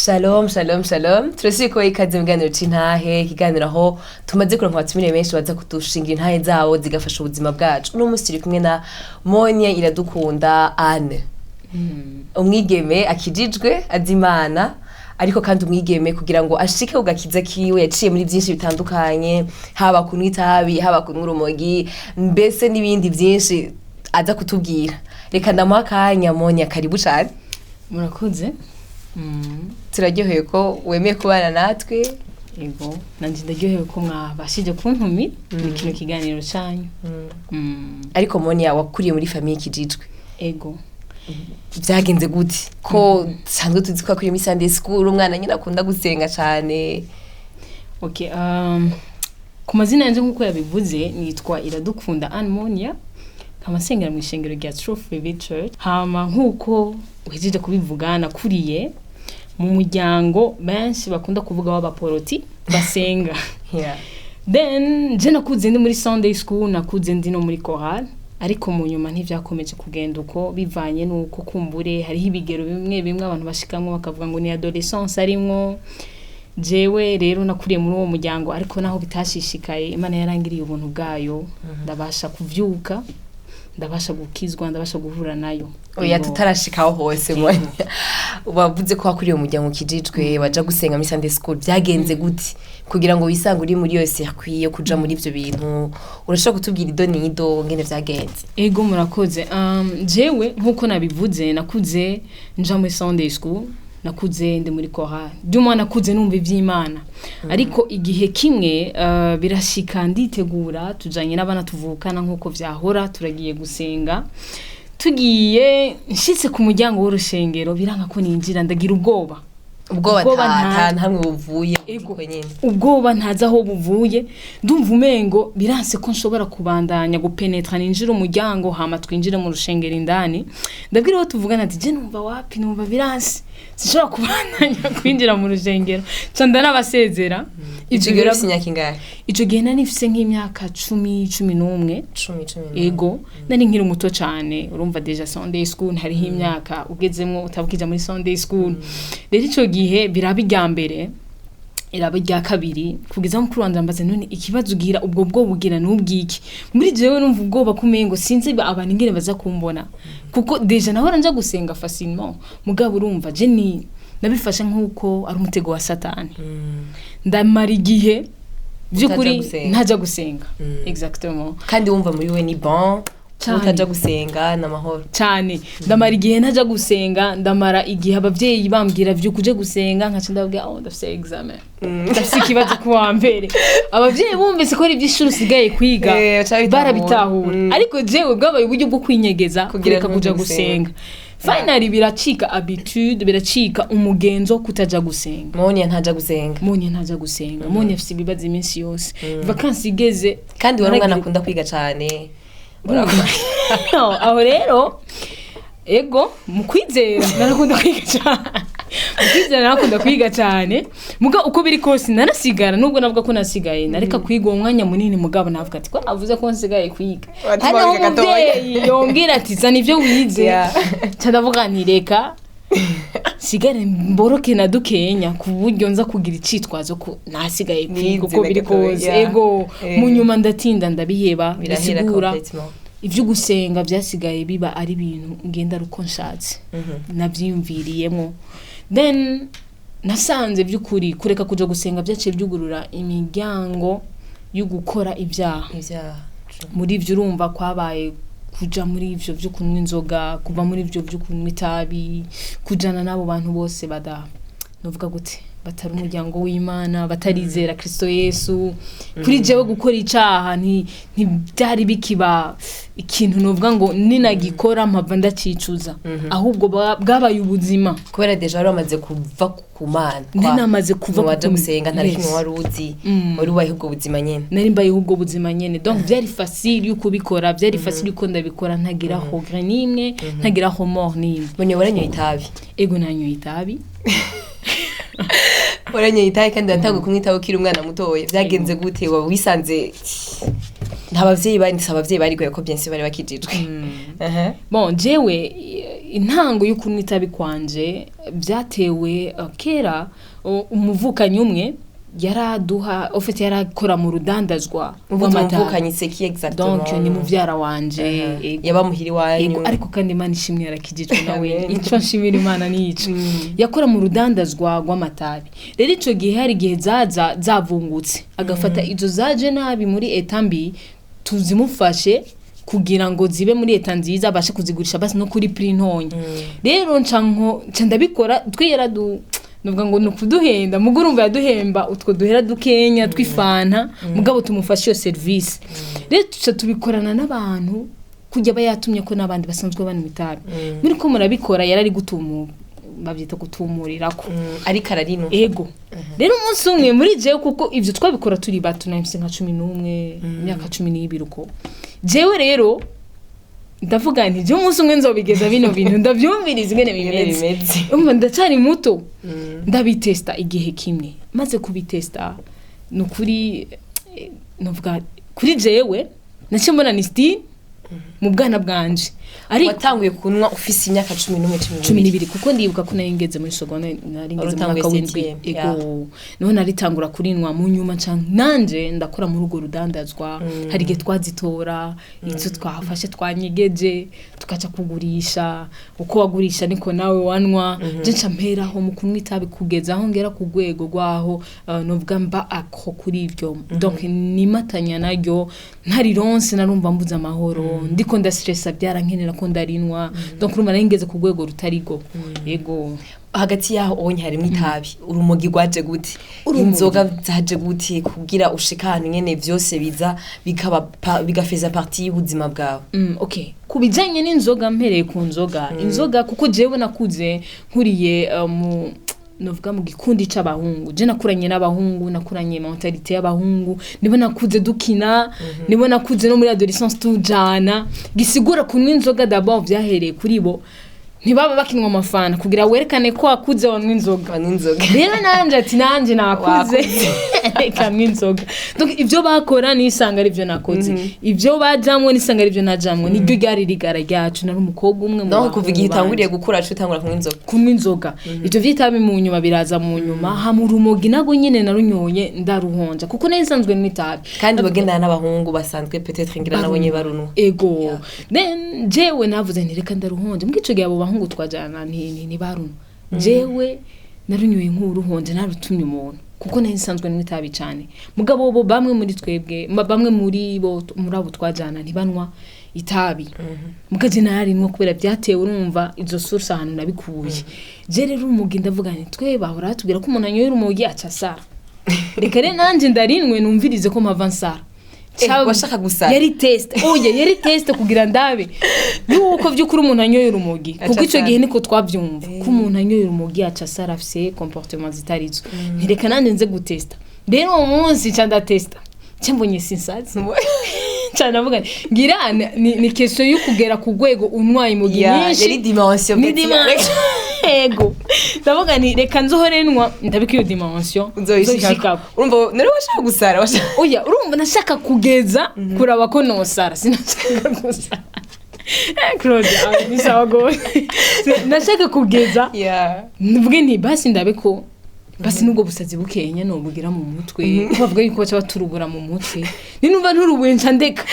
Shalom, shalom, shalom. Turasubiye kubaha ikaze mu kiganiro c'intahe, ikiganiro aho tumaze kuronka abatumire benshi baza kudushingira intahe zabo zigafasha ubuzima bwacu. Uno munsi turi kumwe na Monia Iradukunda Anne, umwigeme akijijwe, azi Imana, ariko kandi umwigeme kugira ngo ashike ku gakiza kiwe yaciye muri byinshi bitandukanye, haba kunywa itabi, haba kunywa urumogi, mbese n'ibindi byinshi aza kutubwira. Reka ndamuha akanya. Monia, karibu cane. Murakoze. Turaryohewe ko wemeye kubana natwe. Ego, nanje ndaryohewe ko mwabashije kuntumira muri kino kiganiro canyu. Ariko Monia, wakuriye muri famille ikijijwe? Ego. Vyagenze gute, ko dusanzwe tuzi ko wakuriye muri Sunday school, umwana nyine akunda gusenga cane? Okay, ku mazina yanje, nk'uko yabivuze, nitwa Iradukunda Anne Monia, nkaba nsengera mu ishengero rya Truth Revealed Church. Hama nk'uko uhejeje kubivuga, nakuriye mu muryango benshi bakunda kuvuga w'abaporoti basenga. Then je nakuze ndi muri Sunday school, nakuze ndi no muri chorale, ariko mu nyuma ntivyakomeje kugenda uko, bivanye nuko kumbure hariho ibigero bimwe bimwe abantu bashikamwo bakavuga ngo ni adolescence arimwo. Jewe rero nakuriye muri uwo muryango, ariko naho bitashishikaye, Imana yarangiriye ubuntu bwayo, ndabasha kuvyuka, ndabasha gukizwa, ndabasha guhura nayo. Oya. Ego. Tutarashikaho hose, Monia, wavuze ko wakuriye mu muryango ukijijwe, waja gusenga muri Sunday school. Vyagenze gute kugira ngo wisange uri muri iyo circuit yo kuja muri ivyo bintu? Urashobora kutubwira ido nido ngene vyagenze? Ego, murakoze. Jewe nk'uko nabivuze, nakuze nja muri Sunday school, nakuze ndi muri chorale, du nakuze numva ivy'Imana. Ariko igihe kimwe birashika nditegura, tujanye n'abana tuvukana nk'uko vyahora, turagiye gusenga. Tugiye, nshitse ku muryango w'urushengero biranga ko ninjira, ndagira ubwoba. Ubwoba? Ubwoba. Ta ntamwe buvuye. Ego. Uko nyene. Ubwoba ntazi aho buvuye, ndumva umengo biranse ko nshobora kubandanya gupenetra ninjira umuryango, hama twinjire mu rushengero indani. Ndabwira uwo tuvugana ati: "Je numva wapi, numva biranse, sinshobora kubandanya kwinjira mu rushengero." Ca ndanabasezera. Ico gihe ufise imyaka ingahe? Ico gihe nari nifise nk'imyaka 10, 11. 10, 11. Ego, nari nkiri muto cane. Urumva déjà Sunday school hariho imyaka ugezemwo utabukija muri Sunday school. Rero ico gihe biraba irya mbere, iraba irya kabiri, kugeza mukuru wanje ambaza: "None ikibazo ugira, ubwo bwoba ugira n'ubwiki?" Muri jewe numva ubwoba kumengo sinzi abantu ingene baza kumbona, kuko déjà nahora nja gusenga facilement. Mugabo urumva je ni nabifashe nk'uko ari umutego wa Satani. Ndamara igihe by'ukuri gusenga. Ntaja gusenga, exactement. Kandi wumva muri we ni bon? Cane. Utaja gusenga n'amahoro? Cyane. Ndamara igihe ntaja gusenga, ndamara igihe abavyeyi bambwira: "Vyuka uje gusenga," nkaca ndababwira: "Oh, ndafise examen, ndafise ikibazo ku wa mbere." Abavyeyi bumvise ko ari ivy'ishuri usigaye kwiga, Eh, baca babitahura. barabitahura. Ariko jewe bwabaye uburyo bwo kwinyegeza, kugira kureka ntuje kuja gusenga. gusenga. Finally biracika habitude, biracika umugenzo wo kutaja gusenga. Monia ntaja gusenga. Monia ntaja gusenga, Monia afise ibibazo iminsi yose. Vacances igeze, Kandi wari umwana naragira- akunda kwiga cane. No, aho rero ego, mu kwizera narakunda kwiga cyane, mu kwizera narakunda kwiga cyane. Muga uko biri kose narasigara, nubwo navuga ko nasigaye nareka kwiga uwo mwanya munini, mugabo navuga ati ko navuze ko nsigaye kwiga, Watuma hari wiga gatoya. umuvyeyi yombwira ati: "Zana ivyo wize." Nca ndavuga nti: "Reka sigare mboroke na dukenya, ku buryo nza kugira icitwazo ko nasigaye kwiga." Nize Uko na biri gatoya, kose, ego, mu nyuma ndatinda ndabiheba. Birahera. Bisigura Complètement. ibyo gusenga byasigaye biba ari ibintu ngenda ari uko nshatse, nabyiyumviriyemo. Then nasanze by'ukuri kureka kuja gusenga byaciye byugurura imiryango yo gukora ibyaha. Ivyaha. Muri ibyo urumva kwabaye kuja muri ivyo byo kunywa inzoga, kuva muri ivyo byo kunywa itabi, kujana n'abo bantu bose bada novuga gute, batari umuryango w'Imana, batarizera Kristo Yesu. Kuri jewe gukora icaha ntibyari bikiba ikintu novuga ngo ninagikora mpava ndacicuza, ahubwo bwabaye ubuzima. Kubera déjà wari wamaze kuva ku Mana. Nari namaze kuva waja ku- gusenga nta kimwe wari uzi. Wari ubayeho ubwo buzima nyene. Nari mbayeho ubwo buzima nyene, donc byari facile yuko ubikora, byari facile yuko ndabikora ntagira regret n'imwe, ntagira remords n'imwe. None waranyoye itabi? Ego, nanyoye itabi. Waranyoye itabi kandi watanguye kunywa itabi ukiri umwana mutoya. Vyagenze gute? Waba wisanze nta bavyeyi bari, si abavyeyi bari ko bien sûr bari bakijijwe? Aha. Bon, jewe Intango yo kunywa itabi kwanje byatewe kera umuvukanyi umwe yaraduha, au fait yarakora mu rudandazwa Ubu rw'amata. Umuvukanyi, c'est qui exactement? Donc ni muvyara wanje. Ego. Yaba muhiri wanyu? Ego, ariko kandi Imana ishimwe, yarakijijwe nawe. Amen. Ico nshimira Imana nico yakora mu rudandazwa rw'amatabi. Rero ico gihe hari igihe zaza zavungutse, agafata izo zaje nabi muri état mbi, tuzimufashe kugira ngo zibe muri état nziza, abashe kuzigurisha basi no kuri prix ntonya. Rero nca ndabikora. Twiyera du nuvuga ngo ni ukuduhenda, mugo urumva yaduhemba utwo duhera dukenya tw'ifanta, mugabo tumufashe iyo service. Rero tuca tubikorana n'abantu kujya aba yatumye ko n'abandi basanzwe banywa itabi, muri ko murabikora yarari gutumu, babyita gutumurirako. Ariko ararinwa? Ego. Rero umunsi umwe muri jewe, kuko ivyo twabikora turi bato, nahise nka 11, imyaka 12 uko, jewe rero ndavuga nti jewe umunsi umwe nzobigeza bino bintu, ndavyumviriza ingene ingene bimeze. Bimeze. Umva, ndacyari muto, ndabitesta. Igihe kimwe maze kubitesta, ni ukuri novuga kuri jewe naciye mbona ni style mu bwana bwanje, ariko Watanguye kunywa ufise imyaka 11, cumi 12, kuko ndibuka ko nari ngeze muri secondaire, nari ngeze mu Wari mwaka utanguye w'indwi. septième, Ego, niho naritangura kurinwa. Mu nyuma nca nanje ndakora muri urwo rudandazwa. Hari igihe twazitora izo twafashe twanyegeje, tukaca kugurisha. Uko wagurisha niko nawe wanwa. Je nca mperaho mu kunywa itabi kugeza aho ngera ku rwego rwaho novuga mba accro kuri ivyo. Donc nimatanya naryo, ntarironse narumva mbuze amahoro, ndiko ndastressa, byarankenera ko ndarinwa. Donc urumva nari ngeze ku rwego rutarigo. Yego. Hagati yaho onye harimo itabi, urumogi rwaje gute? Urumogi. Inzoga zaje gute kugira ushika ahantu nyene vyose biza bikaba bigafeza partie y'ubuzima bwawe? Okay, ku bijanye n'inzoga, mpereye ku nzoga, inzoga kuko jewe nakuze nkuriye mu novuga mu gikundi c'abahungu. Je nakuranye n'abahungu, nakuranye mentalité y'abahungu, nibo nakuze dukina, nibo nakuze no muri adolescence tujana. Gisigura kunywa inzoga d'abord vyahereye kuri bo. Ntibaba bakinywa amafana kugira werekane ko wakuze, wanywa inzoga. Banywa inzoga. Rero nanje ati nanje nakuze, reka nywa inzoga. Donc ibyo bakora nisanga ari byo nakoze, ibyo bajamwo nisanga ari byo najamwo. Niryo ryari rigara ryacu, nari umukobwa umwe mu Donc kuva igihe bahungu utanguriye banje. gukura, aca utangura kunywa inzoga? Kunywa inzoga. Ibyo vy'itabi mu nyuma biraza mu nyuma. Hama urumogi nago nyene narunyoye ndaruhonja, kuko nari nsanzwe nywa itabi. Kandi bagendana n'abahungu basanzwe, peut-être ngira nabonye barunwa. Ego. Then jewe navuze nti reka ndaruhonje. Mbwo ico gihe abo bahungu twajana ntibarunwa, jewe narunyoye nk'uruhonje, narutumye umuntu, kuko nari nsanzwe nywa itabi cane. Mugabo bo bamwe muri twebwe, bamwe muri bo, muri abo twajana ntibanwa itabi, mugaje nararinwa kubera byatewe, urumva izo source ahantu nabikuye. Je rero urumogi ndavuga nti twe bahora batubwira ko umuntu anyoye urumogi aca asara, reka rero nanje ndarinwe numvirize ko mpava nsara. Washaka gusara? Yari test, oya, yari test kugira ndabe yuko vy'ukuri umuntu anyoye urumogi, Aca kuko ico asara. gihe niko twavyumva ko umuntu anyoye urumogi aca asara, afise comportement zitarizo. Ntireka nanje nze gutesta. Rero uwo munsi nca ndatesta, nca mbonye sinsazi, nca ndavuga nti ngira ni question yo kugera ku rwego unywaye imogi nyinshi. Yari dimension. Ni dimension. Ego, ndavuga nti reka nzohore nywa, ndabika iyo dimension uzoyishikako. Nzoyishikako. Urumva nari washaka gusara, washaka Oya, urumva nashaka kugeza kuraba ko nosara, sinashaka gusara. Claude, ah, ni sawa gose. Nashaka kugeza mvuge nti basi ndabe ko basi nubwo busazi bukenya nobugira mu mutwe, ko bavuga yuko baca baturubura mu mutwe. Ninumva nturubuye nca ndeka.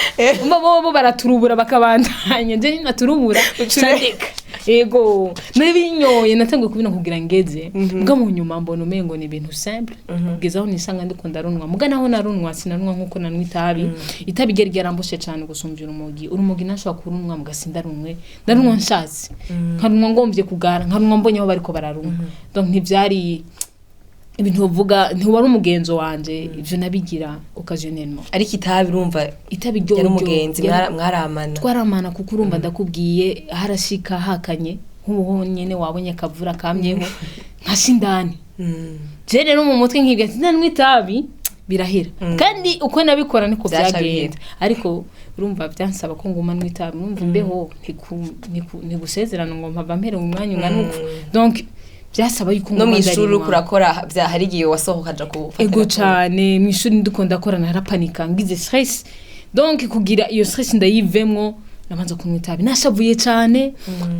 Umva, bo baraturubura bakabandanya, je ninaturubura nca ndeka. Ego, nabinyoye, natanguye kubina kugira ngeze mbwa mu nyuma mbona umengo ni ibintu simple, kugeza aho nisanga ndiko ndarunwa. Muga naho narunwa, sinarunwa nkuko nanwa itabi. Itabi ryari ryaramboshe cyane gusumbya urumogi. Urumogi nashobora kurunwa muga sindarunwe, ndarunwa nshatse, nkarunwa ngomvye kugara, nkarunwa mbonye aho bariko bararunwa. Donc ntivyari ibintu uvuga, ntiwari umugenzo wanje, ivyo nabigira occasionnellement. Ariko itabi urumva Itabi ryo yari umugenzi, mwaramana. Twaramana, kuko urumva ndakubwiye harashika hakanye nk'ubu nyene wabonye akavura kamyeho, nkasha indani. Je rero mu mutwe nkibwira ati nanywa itabi birahera, kandi uko nabikora niko Vyaca byagenda. Ariko urumva byansaba ko nguma nywa itabi, urumva imbeho ntigusezerana ngo mpava mpere mu mwanya ungana uko. Donc byasaba yuko No nguma mw'ishuri ndarinywa. uriko urakora, hari igihe wasohoka ukaja gufata Ego. agatoki. Cane, mw'ishuri ndiko ndakora narapanika, ngize stress. Donc kugira iyo stress ndayivemwo, nabanza kunywa itabi nashavuye cane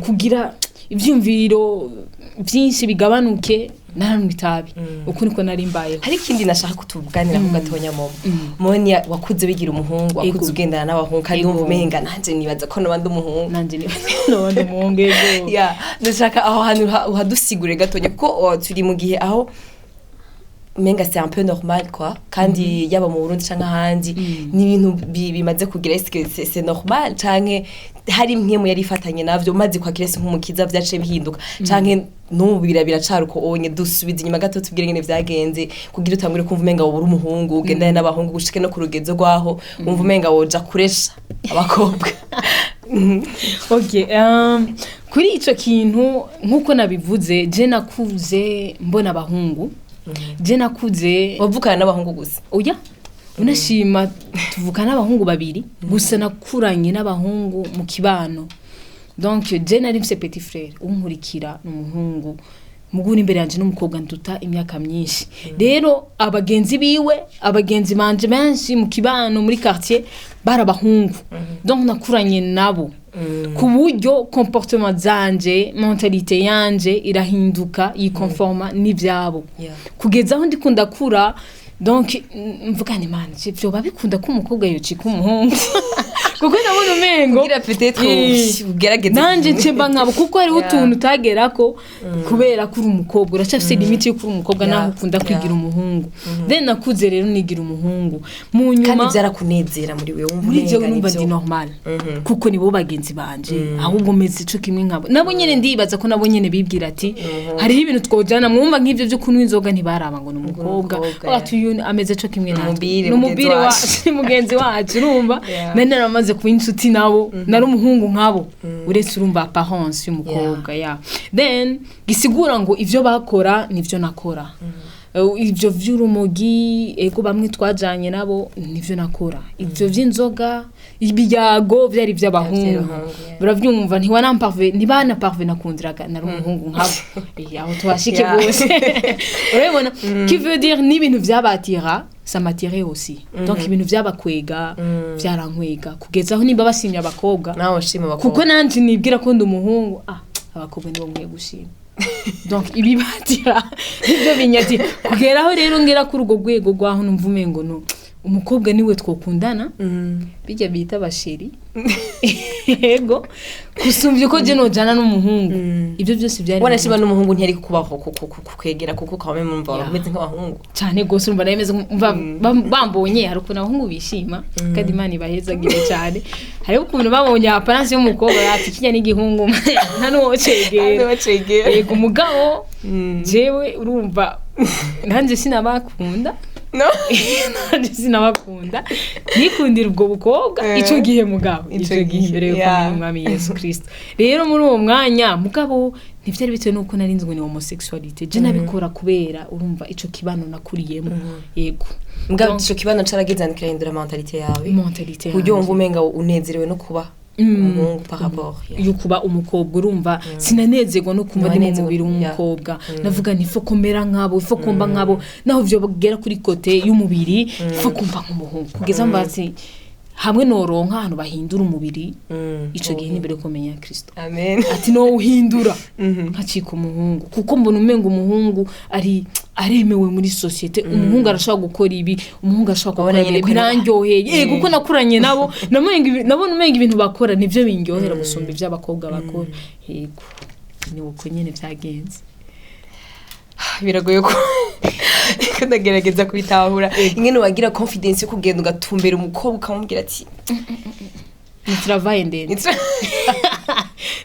kugira Ivyumviro vyinshi bigabanuke, naranywa itabi. Uko niko nari mbayeho. Hari ikindi nashaka kutuganira ku gatonya, momo. Monia, wakuze bigira umuhungu, wakuze ugendana n'abahungu, kandi wumva umenga nanje nibaza ko nabandi umuhungu. Nanje nabandi umuhungu, ego. Ya, ndashaka aho hantu uhadusigure gatonya, kuko turi mu gihe aho umenga c'est un peu normal quoi, kandi yaba mu Burundi canke ahandi ni ibintu bimaze kugira. Est-ce que c'est normal, canke hari imwe yari ifatanye navyo, umaze kwakira Yesu nk'umukiza vyaciye bihinduka, canke n'ubu biracari uko onye? Dusubiza inyuma gato, tubwire ngene vyagenze kugira utangure kumva umenga wowe uri umuhungu, ugendane n'abahungu, gushike no ku rugezo rwaho wumva umenga woja kuresha abakobwa. Okay, kuri ico kintu, nk'uko nabivuze, je nakuze mbona abahungu, je nakuze Wavukana n'abahungu gusa? Oya, unashima tuvuka n'abahungu babiri gusa. Nakuranye n'abahungu mu kibano. Donc je nari mfise petit frère unkurikira, ni umuhungu mugura imbere yanje, n'umukobwa nduta imyaka myinshi. Rero abagenzi biwe, abagenzi banje benshi mu kibano, muri quartier, bari abahungu. Donc nakuranye nabo, ku buryo comportement zanje, mentalité yanje irahinduka, yikonforma n'ivyabo, kugeza aho ndiko ndakura. Donc mvuga ni Mana, vyoba bikunda ko umukobwa yocika umuhungu? Kuko ndabona umengo Kugira peut-être ugerageze. Nanje nce mba nkabo, kuko hariho utuntu utagerako kubera ko uri umukobwa, uracafise limite yo kuri umukobwa, naho ukunda kwigira umuhungu. Then nakuze rero nigira umuhungu mu nyuma. Kandi byarakunezera muri wewe, wumva Muri jewe umenga numva nivyo. ndi normal, kuko nibo bagenzi banje, ahubwo meze ico kimwe nkabo. Nabo nyene ndibaza ko nabo nyene bibwira ati hariho ibintu twojana. Mwumva nk'ivyo vyo kunywa inzoga, ntibaraba ngo ni umukobwa. Umukobwa. Ati uyu ameze co kimwe natwe. Umubire, ni umubire mugenzi wacu, ni mugenzi wacu. Urumva, nari naramaze kuba inshuti nabo, nari umuhungu nkabo, uretse urumva apparence y'umukobwa. Ya, then gisigura ngo ivyo bakora nivyo nakora. Ivyo vy'urumogi, ego, bamwe twajanye nabo, nivyo nakora. Ivyo vy'inzoga, ibiyago vyari ivy'abahungu. Ivy'abahungu, yeah. Uravyumva, ntiwanamparve, ntibanaparve nakundiraga, nari umuhungu nkabo. Aho tuhashike gose, urabibona, qui veut dire n'ibintu vyabatira, ça m'attirait aussi. Donc ibintu vyabakwega vyarankwega, kugeza aho nimba bashimye abakobwa, Nawe ushima abakobwa. Kuko nanje nibwira ko ndi umuhungu, abakobwa nibo nkwiye gushima. Donc ibibatira nibyo binyatira, kugeraho rero ngera kuri urwo rwego rwaho numva umengo no umukobwa niwe twokundana, bijya bita abachéri, yego, gusumvya uko je nojana n'umuhungu. Ibyo byose byari Wanashima n'umuhungu ntiyari kukubaho kukwegera, kuko ukaba mwumva umeze nk'abahungu. Cyane gose. Urumva nari meze bambonye, hari ukuntu abahungu bishima, kandi Imana ibahezagire cyane. Hariho ukuntu babonye apparence y'umukobwa, ati kirya n'igihungu, nta n'uwocegera. Yego, umugabo jewe urumva nanjye sinabakunda. No. Nanjye sinabakunda, nikundira ubwo bukobwa. Ico gihe mugabo, Ico ico gihe gihe, imbere yuko menya umwami Yesu Kristo. Rero muri uwo mwanya mugabo ntivyari bitewe nuko nari nzi ngo ni homosexualité. Je nabikora kubera urumva ico kibano nakuriyemo, yego. Mugabo Donc, ico kibano carageze kirahindura mentalité yawe, mentalité ku buryo yanje. wumva umenga unezerewe no kuba umuhungu par rapport, yeah. Yo kuba umukobwa, urumva sinanezerwa no kumva ndi mu Ntiwanezerwa, mubiri w'umukobwa. Navuga nti faut komera nkabo, faut kumba nkabo, naho vyo bigera kuri côté y'umubiri, faut kumva nk'umuhungu, kugeza mba ati hamwe noronka ahantu bahindura umubiri. Ico gihe nimbere kumenya Kristo. Amen. Ati no uhindura nkacika umuhungu, kuko mbona umenga umuhungu ari aremewe muri société, umuhungu arashobora gukora ibi, umuhungu arashobora Ubona gukora nyene ibi, ko birandyoheye. Yego, kuko nakuranye nabo, nabona umenga ibintu bakora nivyo bindyohera gusumba ivyo abakobwa bakora. Yego, ni uko nyene vyagenze. Biragoye ko ndagerageza kubitahura ingene wagira confidence yo kugenda ugatumbera umukobwa ukamubwira ati Ni travail ndende,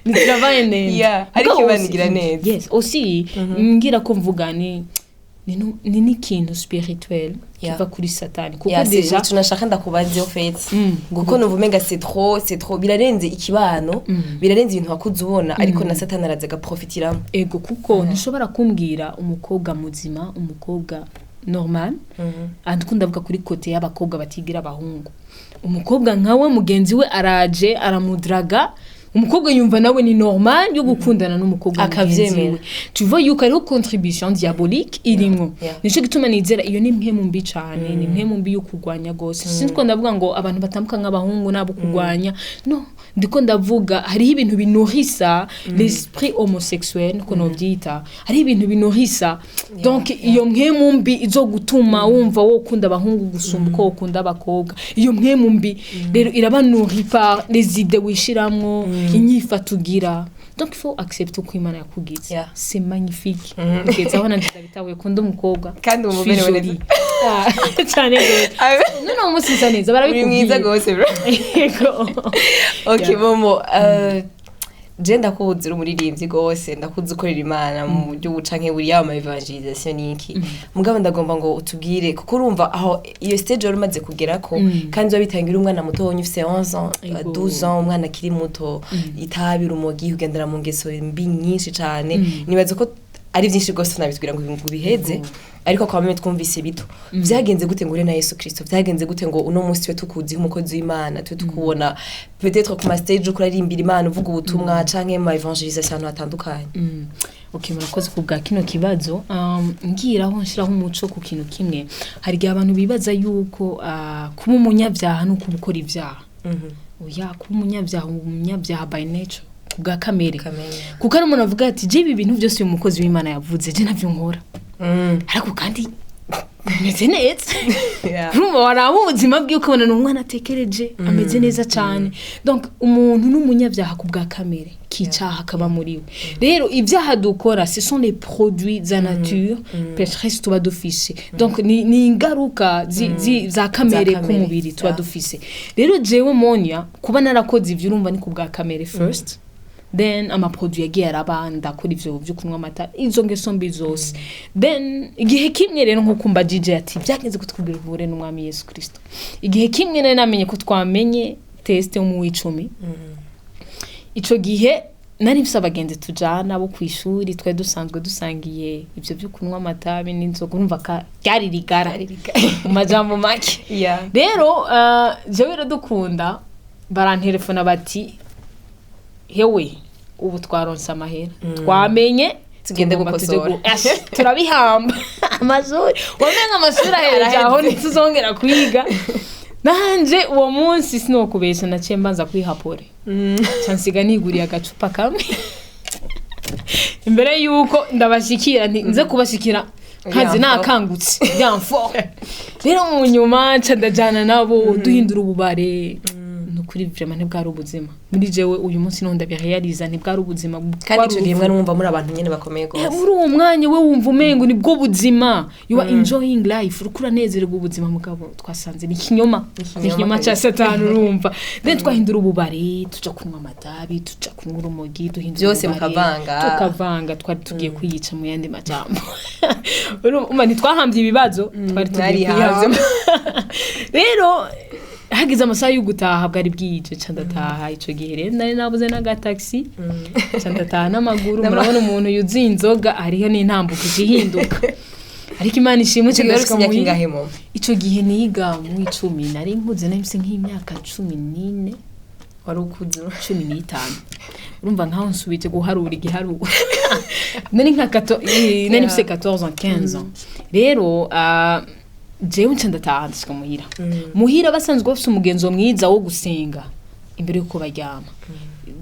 ni travail ndende. Yeah, ariko Mugabo Imana igira neza. Yes, aussi ngira ko mvuga ni n'ikintu spirituel kiva kuri Satani, kuko Yeah, déjà ico nashaka ndakubaze au fait, kuko numva umenga c'est trop, c'est trop, birarenze ikibano, birarenze ibintu wakuze ubona, ariko na Satani araza agaprofitiramo. Ego, kuko ntushobora kumbwira umukobwa muzima, umukobwa normal, andiko ndavuga kuri côté y'abakobwa batigira abahungu, umukobwa nkawe, mugenzi we araje aramudraga, umukobwa yumva nawe ni normal yo gukundana n'umukobwa mugenzi Akavyemera. we. Tu vois yuko hariho contribution diabolique irimwo. Nico gituma nizera iyo ni impwemu mbi cane, ni impwemu mbi yo kurwanya gose. Sinzi ko ndavuga ngo abantu batambuka nk'abahungu nabo kurwanya, no. Ndiko ndavuga hariho ibintu binourrissa l'esprit homosexuel, niko novyita. Hariho ibintu binourrissa donc iyo mpwemu mbi izogutuma wumva wokunda abahungu gusumba uko wokunda abakobwa. Iyo mpwemu mbi rero iraba nourrie par les idées wishiramwo, inyifato ugira. Donc il faut accepter uko Imana yakugize. C'est magnifique. Kugeza aho nanje ndabitahuye, kunda umukobwa. Kandi ubu Je suis umerewe jolie. neza. Ah, cyane gose. None umunsi nsa neza. Uri mwiza Barabikubwiye. gose, bro. Yego. Okay. Yeah. Momo, je ndakuzi uri umuririmbyi gose, ndakuzi ukorera Imana mu buryo buca nk'iburi, yaba ama évangélisation n'iki. Mugabo ndagomba ngo utubwire, kuko urumva aho iyo stage wari umaze kugerako, kandi wabitangira umwana muto wonye, ufise 11 ans, 12 ans, umwana akiri muto, itabi, urumogi, kugendera mu ngeso mbi nyinshi cane. Nibaza ko ari byinshi rwose, nabitubwira ngo biheze, ariko kwa mwe twumvise bito. Vyagenze gute ngo ure na Yesu Kristo? Vyagenze gute ngo uno munsi twe tukuzi nk'umukozi w'Imana, twe tukubona peut-être ku ma stage uko urarimbira Imana, uvuga ubutumwa, canke mu évangélisation ahantu hatandukanye? Okay, murakoze ku bwa kino kibazo. Ngiraho nshiraho umuco ku kintu kimwe. Hari igihe abantu bibaza yuko kuba umunyabyaha ni ukuba ukora ibyaha. Oya, kuba umunyabyaha, umunyabyaha by nature, ku bwa kamere. Kamere. Kuko hari umuntu avuga ati: "Je ibi bintu byose uyu mukozi w'Imana yavuze, je navyo nkora, ariko kandi meze neza." Urumva, waraba ubuzima bwiwe ukabona ni umwana atekereje, ameze neza cyane. Donc umuntu ni umunyabyaha ku bwa kamere k'icaha kaba muri we. Rero ibyaha dukora, ce sont les produits za nature pécheresse tuba dufise. Donc ni ingaruka za kamere Za kamere, k'umubiri tuba dufise. Rero jewe Monia, kuba narakoze ivyo, urumva ni ku bwa kamere first, then amaproduit yagiye arabanda kuri ivyo byo kunywa amata, izo ngeso mbi zose. Then igihe kimwe rero, nkuko mbajije ati byagenze kutubwira uhure n'Umwami Yesu Kristo, igihe kimwe nari namenye ko twamenye test yo mu w'icumi. Ico gihe nari mfise abagenzi tujana bo kw'ishuri, twari dusanzwe dusangiye ivyo byo kunywa amatabi n'inzoga. Urumva ka ryari rigara mu majambo make. Rero jewe Iradukunda barantelefona bati: "Hewe, ubu twaronse amahera, twamenye." Tugende Tugomba tuje gukosora. Ash, turabihamba amashuri, wamenga amashuri ahereje aho, ntituzongera kwiga. Nanje uwo munsi sinokubesha, naciye mbanza kwihapore, nca nsiga niguriye agacupa kamwe imbere yuko ndabashikira, nti nze kubashikira nkazi nakangutse byamfo. Rero mu nyuma nca ndajana nabo, duhindura ububare. Ni ukuri, vraiment ntibwari ubuzima muri jewe. Uyu munsi niho ndabirealiza, ntibwari ubuzima. Kandi ico gihe mwari mwumva muri abantu nyene bakomeye gose. Muri uwo mwanya we wumva umengo nibwo buzima, you are enjoying life, uriko uranezererwa ubuzima. Mugabo twasanze ni ikinyoma, ni ikinyoma ca Satani. Urumva, then twahindura ububare, tuja kunywa amatabi, tuja kunywa urumogi, duhindura Byose ububare, mukavanga. Tukavanga. Twari tugiye kwiyica mu yandi majambo. Urumva, ntitwahambye ibibazo, twari tugiye Mwarihamvye. kwihamba. Rero hagize amasaha yo gutaha, bwari bwije, ca ndataha. Ico gihe rero nari nabuze n'agatagisi, ca ndataha n'amaguru. Murabona umuntu yuzuye inzoga, hariho n'intambuko ihinduka, ariko Imana ishimwe, ca Ico gihe wari ndashika ufise imyaka muhira. ingahe, mama? Ico gihe niga mu 10, nari nkuze, nari mfise nk'imyaka 14. Wari ukuze. 15. Urumva nkaho nsubije guharura igiharuro, nari nka nari mfise 14 ans, 15 ans. Rero jewe nca ndataha, ndashika muhira. Muhira basanzwe bafise umugenzo mwiza wo gusenga imbere yuko baryama.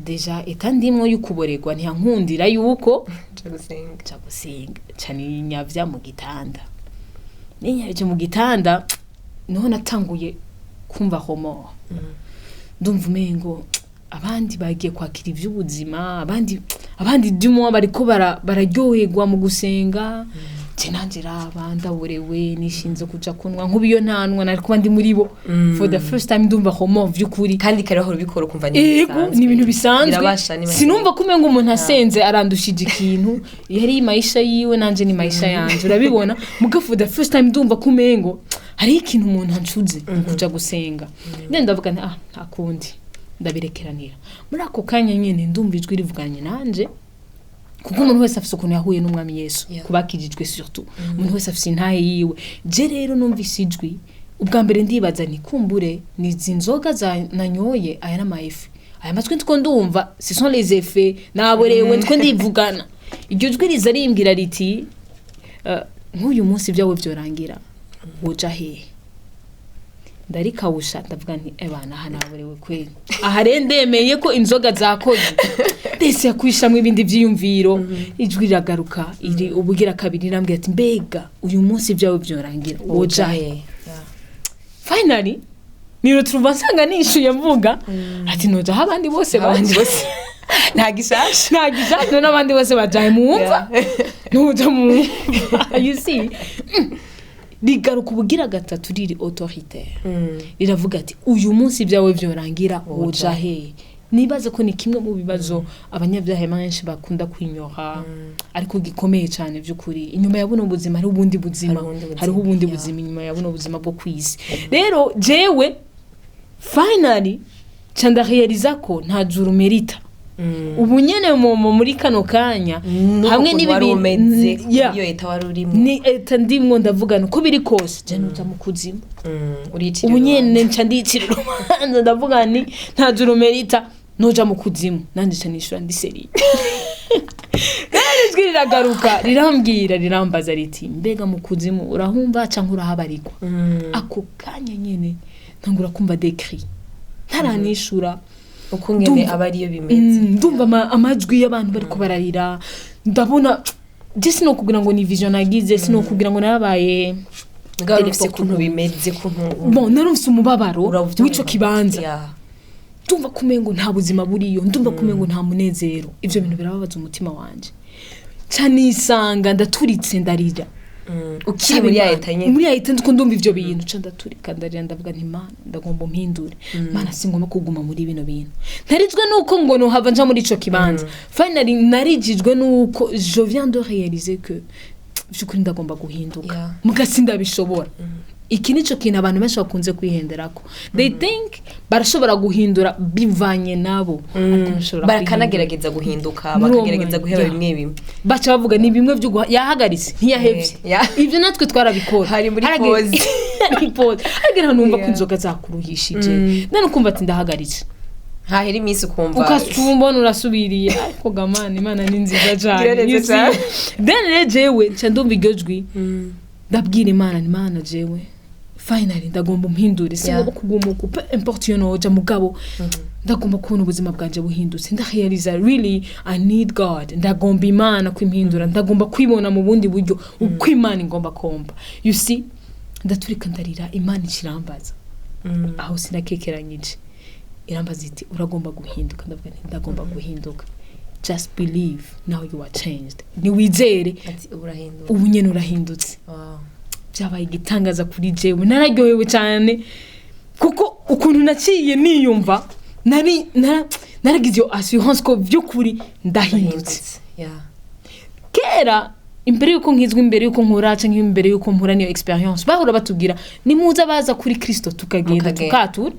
Déjà eta ndimwo y'ukuborerwa ntiyankundira yuko Nja gusenga. Nca gusenga, nca ninyavya mu gitanda. Ninyavye mu gitanda niho natanguye kumva remords. Ndumva umengo abandi bagiye kwakira ivy'ubuzima, abandi dumwa bariko bararyoherwa mu gusenga, je nanje raba ndaborewe, nishinze kuja kunywa. Nkuba iyo ntanwa nari kuba ndi muri bo. For the first time ndumva remords vy'ukuri. Kandi kare wahora ubikora ukumva ni Ego, ni ibintu bisanzwe. Birabasha ni Sinumva ko umengo umuntu asenze arandushije ikintu. Yari maisha yiwe, nanje ni maisha yanje, urabibona. Muga for the first time ndumva ko umengo hariho ikintu umuntu ancuze mu kuja gusenga. Then ndavuga nti: "Ah, nta kundi, ndabirekeranira." Muri ako kanya nyene ndumva ijwi rivuganye nanje, kuko umuntu wese afise ukuntu yahuye n'Umwami Yesu, kubakijijwe surtout, umuntu wese afise intahe yiwe. Je rero numvise ijwi ubwa mbere, ndibaza nti kumbure ni izi nzoga za nanyoye, aya n'ama effets, aya matwi ndiko ndumva, ce sont les effets, naborewe, ndiko ndivugana. Iryo jwi riza rimbwira riti: "Nk'uyu munsi ibyawe vyorangira, woja hehe?" Ndarikawusha, ndavuga nti: "Ebana, aha naborewe kweli, aha rero ndemeye ko inzoga zakoze." Ndetse yakwishamwo ibindi vyiyumviro. Ijwi riragaruka iri ubugira kabiri, rirambwira ati: "Mbega uyu munsi ibyawe vyorangira, wojahe?" Finally niro turuva nsanga nishuye mvuga ati: "Noja aho abandi bose Abandi baje." bose, nta gishasha. Nta gishasha, n'abandi bose bajaye mumva, nuja mumva, you see. Rigaruka ubugira gatatu riri autoritaire, riravuga ati: "Uyu munsi ibyawe vyorangira, woja hehe?" Nibaze ko ni kimwe mu bibazo abanyabyaha benshi bakunda kwinyora, ariko gikomeye cyane by'ukuri. Inyuma ya buno buzima hariho ubundi buzima. Hariho ubundi buzima, Hariho ubundi buzima inyuma ya buno buzima bwo kw'isi. Rero jewe finally ca ndarealiza ko nta juru mérita ubu nyene muri kano kanya hamwe n'ibi wari umeze, yeah. iyo état wari urimo. Ni état ndimwo, ndavugana uko biri kose je nuja mu kuzimu. Uricira Ubu nyene urubanza. nca ndicira urubanza, ndavuga nti nta juru mérita, noja mu kuzimu. Nanje nca nishura ndi sérieux. Rero ijwi riragaruka, rirambwira, rirambaza riti: "Mbega mu kuzimu urahumva canke urahabarigwa?" Ako kanya nyene ntangura kumva des cris ntaranishura. Uko ngene aba ariyo bimeze. Ndumva amajwi y'abantu bariko bararira. Ndabona je sinokubwira ngo ni vision nagize, sinokubwira ngo narabaye Mbwa wari ufise ukuntu bimeze, ukuntu Bon, narumvise umubabaro uravyumva. w'ico kibanza. Ndumva kumengo nta buzima buriyo, ndumva kumengo nta munezero. Ivyo bintu birababaza umutima wanje, ca nisanga ndaturitse, ndarira. Ukiri muri ya état nyene. Muri ya état ndiko ndumva ivyo bintu, ca ndaturika, ndarira, ndavuga nti: "Mana, ndagomba umpindure. Mana, singomba kuguma muri bino bintu." Ntarizwe nuko ngo nohava nja muri ico kibanza. Finally narijijwe nuko je viens de réaliser que vy'ukuri ndagomba guhinduka, muga sindabishobora. Iki nico kintu abantu benshi bakunze kwihenderako. They think barashobora guhindura bivanye nabo, ariko ntushobora guhindura. Bakanagerageza guhinduka, Muri uwo bakagerageza mwanya. guheba bimwe bimwe. Baca bavuga ni bimwe byo guha yahagaritse ntiyahevye. Ibyo natwe twarabikora. Hari muri pause. Hari pause, haragera ahantu wumva ko inzoga zakuruhishije, none ukumva ati ndahagaritse. Hahera iminsi ukumva Ukasumbona urasubiriye, ariko gamana Imana ni nziza Gira cyane. neza You see? cane. Then rero jewe nca ndumva iryo jwi, ndabwira Imana nti: "Imana, jewe finally ndagomba umpindure, singomba kuguma uku, peu importe iyo noja, mugabo ndagomba kubona ubuzima bwanje buhindutse." Ndarealiza really I need God, ndagomba Imana kwimpindura, ndagomba kwibona mu bundi buryo uko Imana ingomba kompa, you see. Ndaturika, ndarira. Imana ikirambaza, aho sinakekeranyije, irambaza iti: "Uragomba guhinduka?" Ndavuga nti: "Ndagomba guhinduka." "Just believe, now you are changed." Niwizere, Ati urahinduka. ubu nyene urahindutse. Byabaye igitangaza kuri jewe, nararyohewe cyane kuko ukuntu naciye niyumva nari naragize iyo assurance ko by'ukuri ndahindutse. Urahindutse. Kera imbere yuko nkizwa, imbere yuko nkura canke imbere yuko mpura niyo expérience, bahora batubwira nimuza baza kuri Kristo, tukagenda, Mukagenda. tukatura.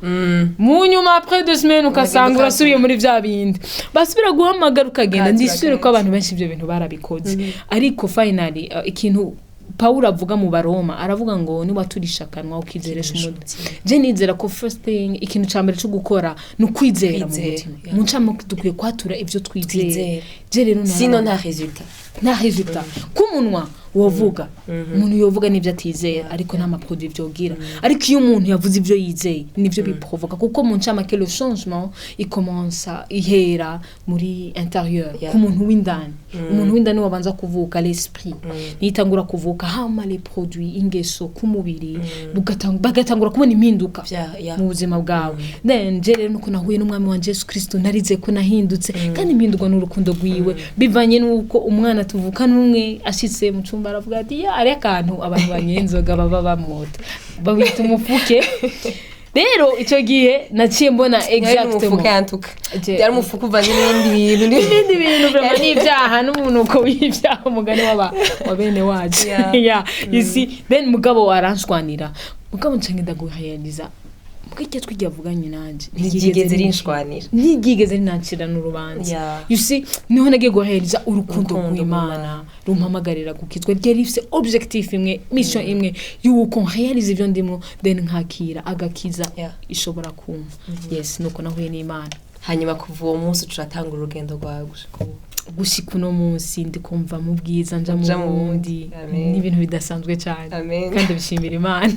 Mu nyuma après 2 semaines ugasanga Ukagenda. urasubiye muri vya bindi, basubira guhamagara ukagenda. Ukatura Ndisubire ko kenshi. abantu benshi ibyo bintu barabikoze, ariko finally ikintu Pawulo avuga mu Baroma, aravuga ngo niwaturisha akanwa ukizeresha umutima. Je nizera ko first thing, ikintu ca mbere cyo gukora ni ukwizera mu Kwizera, mutima. yeah. Mu ncamake dukwiye kwatura ivyo twizera. Twizera. Je rero Sino nta résultat. Nta résultat. K'umunwa wovuga, umuntu yovuga n'ibyo atizera, ariko nta ma produit vyogira. Ariko iyo umuntu yavuze ibyo yizeye, nivyo biprovoka, kuko mu ncamake le changement ikommensa ihera muri intérieur, ku muntu w'indani. Umuntu w'indani wabanza kuvuka, l'esprit nitangura kuvuka, hama les produits, ingeso k'umubiri bagatangura kubona impinduka mu buzima bwawe. Then je rero nuko nahuye n'umwami wanje Yesu Kristo, narize ko nahindutse kandi impindurwa n'urukundo rwiwe, bivanye n'uko umwana tuvukana umwe ashitse mu cumba aravuga ati ya ari akantu abantu banyoye inzoga baba bamwota babita umufuke. Rero icyo gihe naciye mbona Yari exactement umufuka yantuka. Yari umufuka uvanze n'ibindi bintu. N'ibindi bintu vraiment, n'ibyaha n'umunuko w'ibyaha, umugani w'aba wa bene wacu. Yeah, you see, then mugabo aranshwanira, mugabo nca ngenda guhayaniza muga iryo jwi ryavuganye nanje Ntiryigeze rinshwanira. Ntiryigeze rinancira n'urubanza. You see, niho nagiye guhayaniza urukundo Urukundo rw'Imana rumpamagarira gukizwa ryari rifise objectif imwe, mission imwe y'uko nrealize ivyo ndimwo, then nkakira agakiza ishobora kumva. Yes, nuko nahuye n'Imana. Hanyuma kuva uwo munsi uratanga urugendo rwawe gushika ubu? Gushika uno munsi ndikumva mu bwiza nja Uja mu mu bundi. bundi. Amen. Ni ibintu bidasanzwe cyane. Amen. Kandi bishimira Imana.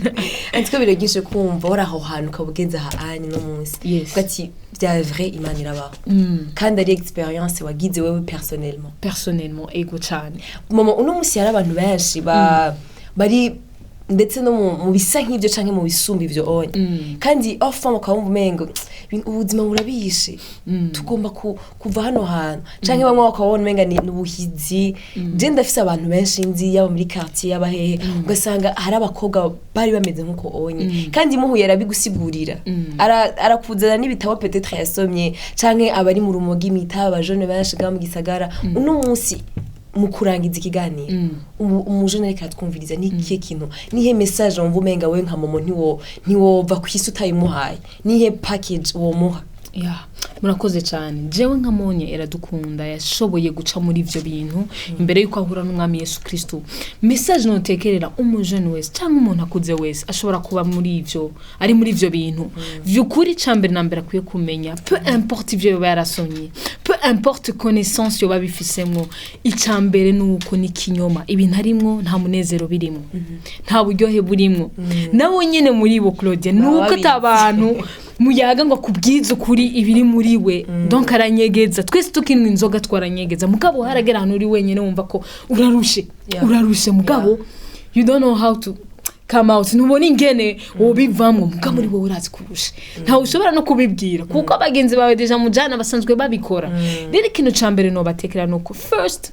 Ariko biragishe kumva wari aho hantu ukaba ugeze aha anye no munsi, uvuga ati bya vrai, Imana irabaho, kandi ari expérience wagize wewe personnellement. Personnellement, ego cyane. Mama, uno munsi hari abantu benshi ba bari ndetse no mu bisa nk'ibyo canke mu bisumba ivyo onye, kandi often ukaba wumva umengo ubuzima burabishe, tugomba kuva hano hantu, canke bamwe bakaba babona umenga ni ubuhizi. Je ndafise abantu benshi nzi, yaba muri quartier, yaba hehe, ugasanga hari abakobwa bari bameze nk'uko onye, kandi muhuye arabigusigurira, arakuzana n'ibitabo peut-être yasomye, canke abari mu Rumogi mwitaba abajene benshi ngaha mu gisagara. Uno munsi mu kurangiza ikiganiro, umujene ariko aratwumviriza, ni ikihe kintu, nihe message wumva umenga wewe nka momo ntiwova ku isi utayimuhaye? Nihe package womuha? Ya, murakoze cyane. Jewe nka Monye Iradukunda yashoboye guca muri ivyo bintu imbere yuko ahura n'Umwami Yesu Kristo, message notekerera umujene wese cyangwa umuntu akuze wese ashobora kuba muri ivyo, ari muri ivyo bintu vy'ukuri, ca mbere na mbere akwiye kumenya, peu importe ivyo yoba yarasomye, peu importe connaissance yoba bifisemwo, ica mbere nuko ni kinyoma. Ibintu arimwo nta munezero birimwo, nta buryohe burimwo. Nabo nyene muri bo, Claudia, nuko babizi. Atabantu muyaga ngo akubwize ukuri ibiri muri we, donc aranyegeza. Twese tukinywa inzoga twaranyegeza, mugabo haragera ahantu uri wenyine wumva ko urarushe, urarushe, mugabo you don't know how to come out, ntubona ingene wobivamwo, mugabo uri wowe urazi kurusha. Ntawe ushobora no kubibwira kuko abagenzi bawe déjà mujana basanzwe babikora. Rero ikintu ca mbere nobatekera nuko first,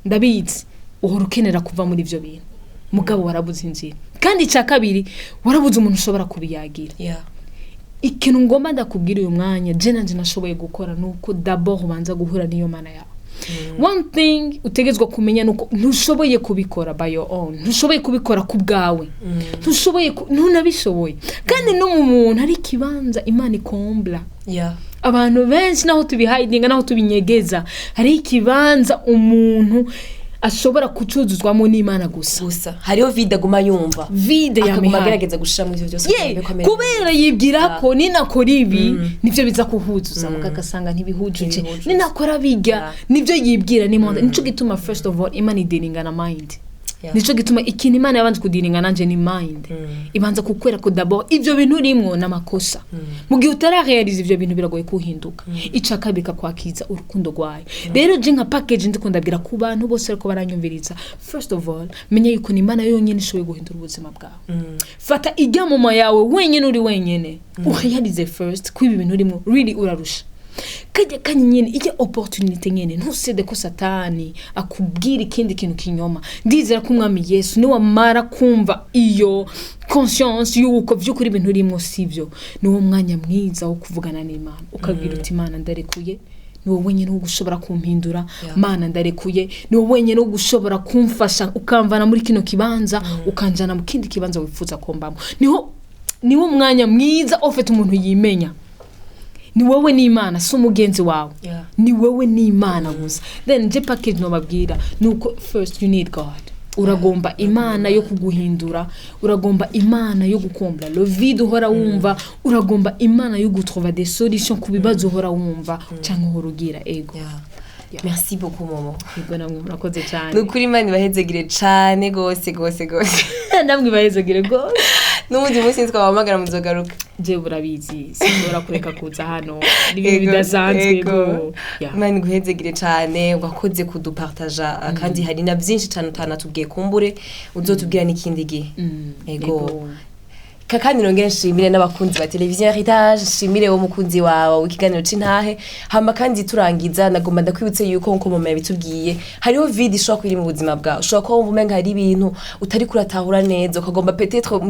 ndabizi uhora ukenera kuva muri ivyo bintu, mugabo warabuze inzira, kandi icya kabiri warabuze umuntu ushobora kubiyagira. Ikintu ngomba ndakubwira uyu mwanya, je nanje nashoboye gukora, ni uko d'abord ubanza guhura n'iyo Mana yawe. One thing utegetswe kumenya ni uko ntushoboye kubikora by your own, ntushoboye kubikora ku bwawe, ntushoboye ntunabishoboye. Kandi no mu muntu hari ikibanza Imana ikombla. Abantu benshi naho tubihidinga, naho tubinyegeza, hari ikibanza umuntu ashobora kucuzuzwamo n'Imana gusa. Gusa hariho vide aguma yumva, vide akaguma yamihaye agerageza gushiramo ivyo byose ye kugira ngo abe kubera yibwira ko ninakora ibi nivyo biza kuhuzuza, muga agasanga ntibihujuje. Ntibihujuje. Ninakora bijya, nivyo yibwira ni monde. Nico gituma first of all Imana idealinga na mind. Nico gituma ikintu Imana yabanje kudealinga nanje ni mind. Ibanza kukwera ko d'abord ivyo bintu urimwo n'amakosa. Mu gihe utararealiza ivyo bintu biragoye kuhinduka. Ica kabiri kakwakiza urukundo rwayo. Rero je nka package ndiko ndabwira ku bantu bose ariko baranyumviriza, first of all menya yuko ni Imana yonyene ishoboye guhindura ubuzima bwawe. Fata ijya mama yawe wenyene, uri wenyene, urealize first ko ibi bintu urimo really urarusha. Kajya kanya nyene, ijya opportunité nyene, ntusede ko Satani akubwira ikindi kintu kinyoma. Ndizera ko Umwami Yesu niwamara kumva iyo conscience yuko vy'ukuri ibintu urimo sivyo, niwo mwanya mwiza wo kuvugana n'Imana, ukabwira uti: "Imana, ndarekuye, ni wowe wenyine wo gushobora kumpindura. Mana, ndarekuye, ni wowe wenyine wo gushobora kumfasha, ukamvana muri kino kibanza ukanjana mu kindi kibanza wifuza ko mbamo." Niho niwo mwanya mwiza ufite umuntu yimenya ni wowe n'Imana, si umugenzi wawe. Ni wowe n'Imana gusa. Then je package nobabwira ni uko first you need God. Uragomba Imana yo kuguhindura, uragomba Imana yo gukombla le vide uhora wumva, uragomba Imana yo gutrouva des solutions ku bibazo uhora wumva cyangwa uhora ugira ego. Yeah. Merci beaucoup, momo. Yego, namwe murakoze cyane. Ni ukuri, Imana ibahezegire cane gose gose gose. Namwe ibahezegire gose. N'ubundi munsi twabahamagara muzogaruka. Je burabizi, sinshobora kureka kuza hano, ni ibintu Ego, bidasanzwe. ego. Go. Yeah. Imana iguhezegire cane, wakoze kudupartaja, kandi hari na byinshi cane utanatubwiye, kumbure uzotubwira n'ikindi gihe. Ego. Ego. Kandi nongere nshimire n'abakunzi ba televiziyo Heritage, nshimire wo mukunzi wawe w'ikiganiro c'intahe. Hama kandi turangiza, nagomba ndakwibutse yuko nkuko mama yabitubwiye, hariho vide ishobora kuba iri mu buzima bwawe. Ushobora kuba wumva umenga hari ibintu utari kuratahura neza, ukagomba peut-être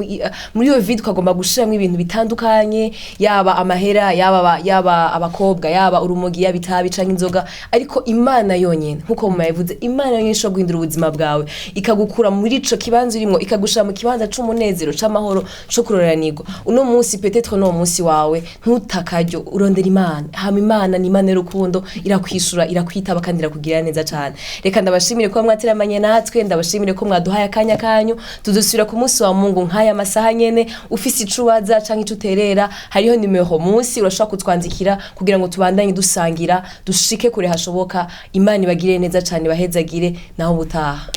muri iyo vide ukagomba gushiramwo ibintu bitandukanye, yaba amahera, yaba abakobwa, yaba urumogi, yaba itabi canke inzoga. Ariko Imana yonyene, nkuko mama yabivuze, Imana yonyene ishobora guhindura ubuzima bwawe, ikagukura muri ico kibanza urimwo, ikagushira mu kibanza c'umunezero, c'amahoro, co kuroranirwa. Uno munsi peut-être no munsi wawe, ntutakaryo, urondera Imana. Hama Imana ni Imana y'urukundo, irakwishura, irakwitaba kandi irakugirira neza cane. Reka ndabashimire kuba mwateramanye natwe, ndabashimire ko mwaduhaye akanya kanyu. Tuzosubira ku munsi wa Mungu nk'aya masaha nyene. Ufise ico ubaza canke ico uterera, hariho nimero munsi, urashobora kutwandikira kugira ngo tubandanye dusangira, dushike kure hashoboka. Imana ibagirire neza cane, bahezagire. Naho ubutaha.